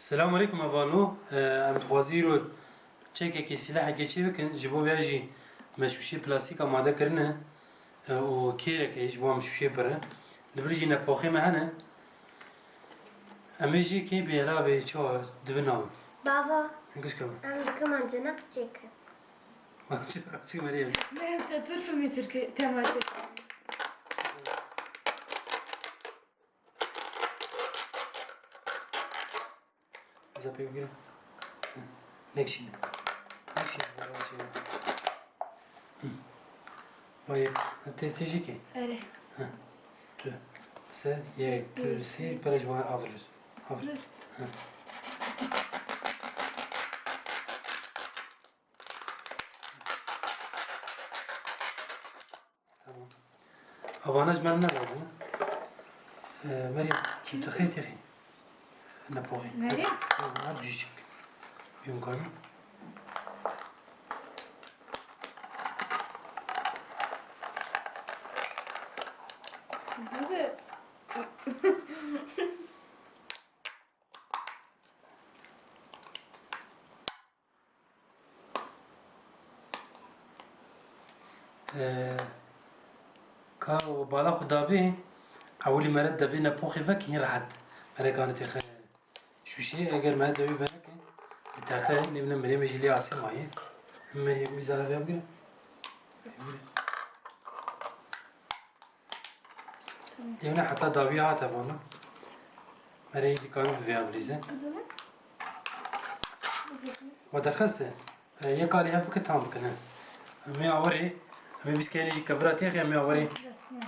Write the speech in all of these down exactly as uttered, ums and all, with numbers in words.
Selamun aleykum hevalno. Em dixwazî îro çekekê sîlehekê çê bikin. Ji bo vê jî me şûşê plastîk amade kirine, e, û kêreke jî ji bo em şûşê birin. Li vir jî nepoxê me hene. Em ê jê kê bêhla bê çawa dibin nabin. Bava, Gişka min. Em dikin mancena çêkin. Mancena çêkin Meryem. Meryem, te pir filmê Tirkî temaşe. Bize pê bigire. Nekşî. Nekşî. Hı. Vay, te, te jî kê? Erê. Hı. Tu. Se, yek, tu, sî, pere ji wan avirir. Avirir. Hı. Tamam. Avana ji me ne lazim e? Ee, Meryem, tu tixê tixê. Ne poxê. Meryem? Ha, her cücük. Yum koyma. Hadi. Ee, ka bala xwe dabê, ewilî mere devê nepoxê vekî rehet. Mere kanê têxe şûşê, eger mere devê veneke, ditexe, nêmine Meryemê jî lê asê maye. Meryem, wî zara vê bigire. Tamam. Demine heta dawiya hate vana. Mere yê dîkanî bi vêya bilîze. Bidone. Wa derxeste. E, yek alî hev bike tam bikine. Em ê awerê, em ê bîskeyê jî kevira têxê, em ê awerê. Resme.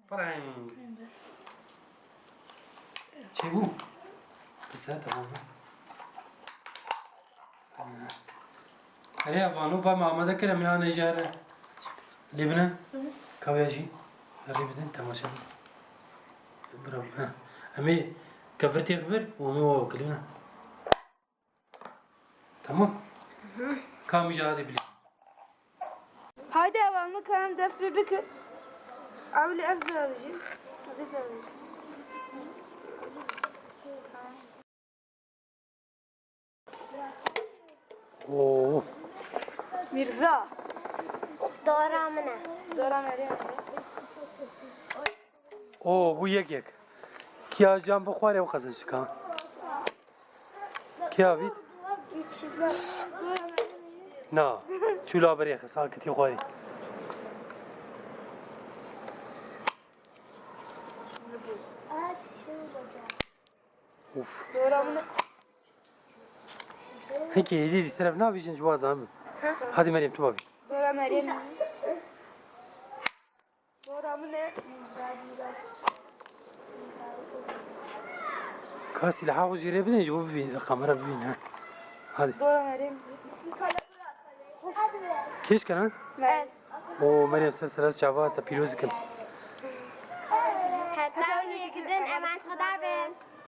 Pareng. Çê bû? Qise tamam. Erê, vano va me amade kir, em ê anê ji here lê bine. Hı hı. Kawya jî rê bidin, temaşe bin. Bravo, he. Em ê kevir têx vir û em ê wa kilîne. Tamam. Hı hı. Ka em jî hadi bilî. Haydi hevalno, ka em dest pê bikin. Ewlî ev zor jî. Hadi zor jî. Oo. Mîrza. Dora min e. Dora Meryem. Oo, bû yek yek. Kiya can bixware û qezenç dika. Kiya vît? Na, çûla berê xis, ha kitî xwarî. Uf. Dora min. Hekî hêdî dî seref navîjin ji wazan bin. Hadi Meryem, tu bavî. Dora Meryem. Dora min e. Ka sîlaha xwe jê re bidin ji bo bibîn, kamera bibîn, ha. Hadi. Dora Meryem. Kêş kenan? Ez. O Meryem, ser ser ez çava te pîroz dikim.